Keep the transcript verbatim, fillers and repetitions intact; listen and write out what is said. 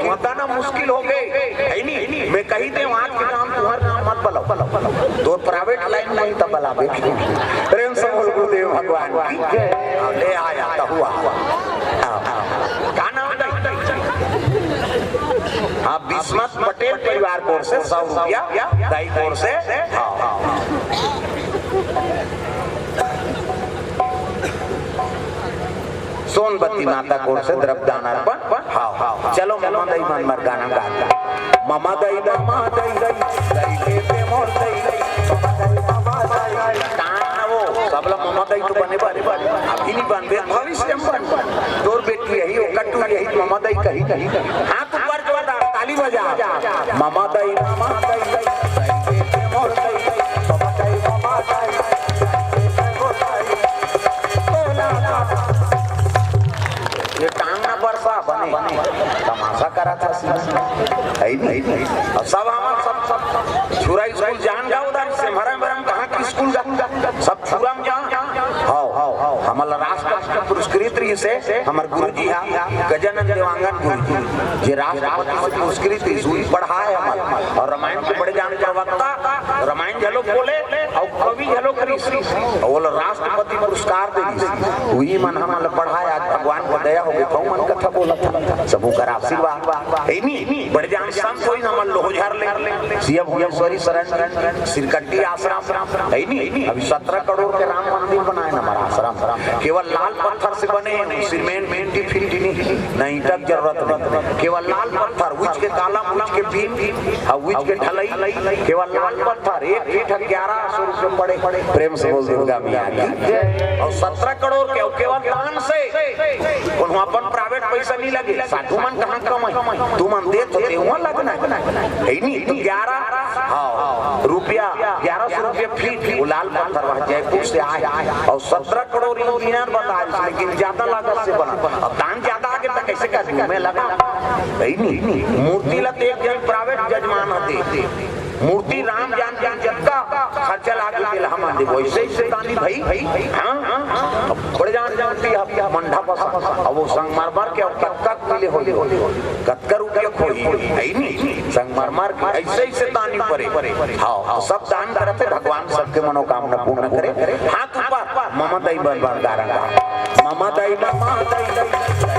बताना मुश्किल हो गए, है नी? मैं कही दे, आज के काम तुम्हार काम मत बलाओ, तो प्राइवेट लाइन में ही तब बलावे। प्रेम से बोल गुरुदेव भगवान की। हाँ, ले आया तो हुआ। हाँ, हाँ। का नाम है? हाँ, बिस्मत पटेल परिवार की ओर से सौ रुपया, दाई की ओर से। हाँ, हाँ। सोनबत्ती माता की ओर से द्रव्य दान अर्पण। हाँ, हाँ। चलो, ममा दई मन मर गाना गा। ममा दई, ममा दई, दई, दई के ते मोर दई, दई, ममा दई, ममा दई। तान ना वो, सबला ममा दई तो बने बने। अभी नहीं बनबे, भविष्य में बन। तोर बेटी यही, वो कट्टू यही, ममा दई कही, कही, कही। हाथ ऊपर जोरदार, ताली बजा। ममा दई, ममा दई, दई, दई के ते मोर दई, दई, ममा दई, ममा दई, दई के ते मोर दई। ये टांग ना बरसा बने, तमाशा करा था सी। है नहीं? अब सब हमार सब, सब छुरा स्कूल जान जाओ, उधर से मरम मरम कहाँ की स्कूल जा, सब छुरा में जा। हाव, हाव, हाव। हमला राष्ट्रपति पुरस्कृत रही से, हमार गुरु जी हा, गजानन देवांगन गुरु जी, जे राष्ट्रपति से पुरस्कृत रही, सुई पढ़ाए हमला। और रामायण के बड़े जान प्रवक्ता, रामायण झलो बोले, और कवि घलो करिस, अउ ओला राष्ट्रपति पुरस्कार दे दिस। उही मन हमन ला पढ़ाए, आज भगवान के दया हो गई, कऊ मन कथा बोलत हन, सबो कर आशीर्वाद। है नी? बड़े जान संत होई, हमन लोहझर ले, सिया भुवनेश्वरी शरण, सिरकट्टी आश्रम, है नी? अभी सत्रह करोड़ के राम मंदिर बनाए न हमारा आश्रम, केवल लाल पत्थर से बने, सीमेंट, मिट्टी, फिट्टी नहीं, न ईंटा के जरूरत नहीं, केवल लाल पत्थर, उच के कालम, उच के बीम, हाँ, उच के ढलई, केवल लाल पत्थर, एक फीट ग्यारह सौ रुपये पड़े। प्रेम से बोल दुर्गा मैया की। और सत्रह करोड़ के केवल दान से, कोनो अपन प्राइवेट पैसा नहीं लगे, साधु मन कहाँ कमाई, तुमन दे तो देवा लगना है, है नहीं? तो ग्यारह, हाँ, रुपया, ग्यारह सौ रुपये फीट, वो लाल पत्थर वहाँ जयपुर से आए, और सत्रह करोड़ इंजीनियर बता रहे, लेकिन ज्यादा लागत से बना। अब दान ज्यादा आगे तक कैसे कर मैं लगा, है नहीं? मूर्ति ला तो एक जन प्राइवेट जजमान ह दे, मूर्ति राम जान के जतका खर्चा लागे तेला हमन दे, वैसे ही से दानी भाई। हाँ, बड़े जान मूर्ति ह मंडा पसा, अब वो संगमरमर के, अब कतका मिले होही, कतका रुपया खोही, है नहीं? संगमरमर के ऐसे ही से दानी परे। हाँ, तो सब दान करत हे, भगवान सबके मनोकामना पूर्ण करे। हाथ ऊपर, ममा दई बन बन गारा गा। ममा दई, ममा दई, दई, दई।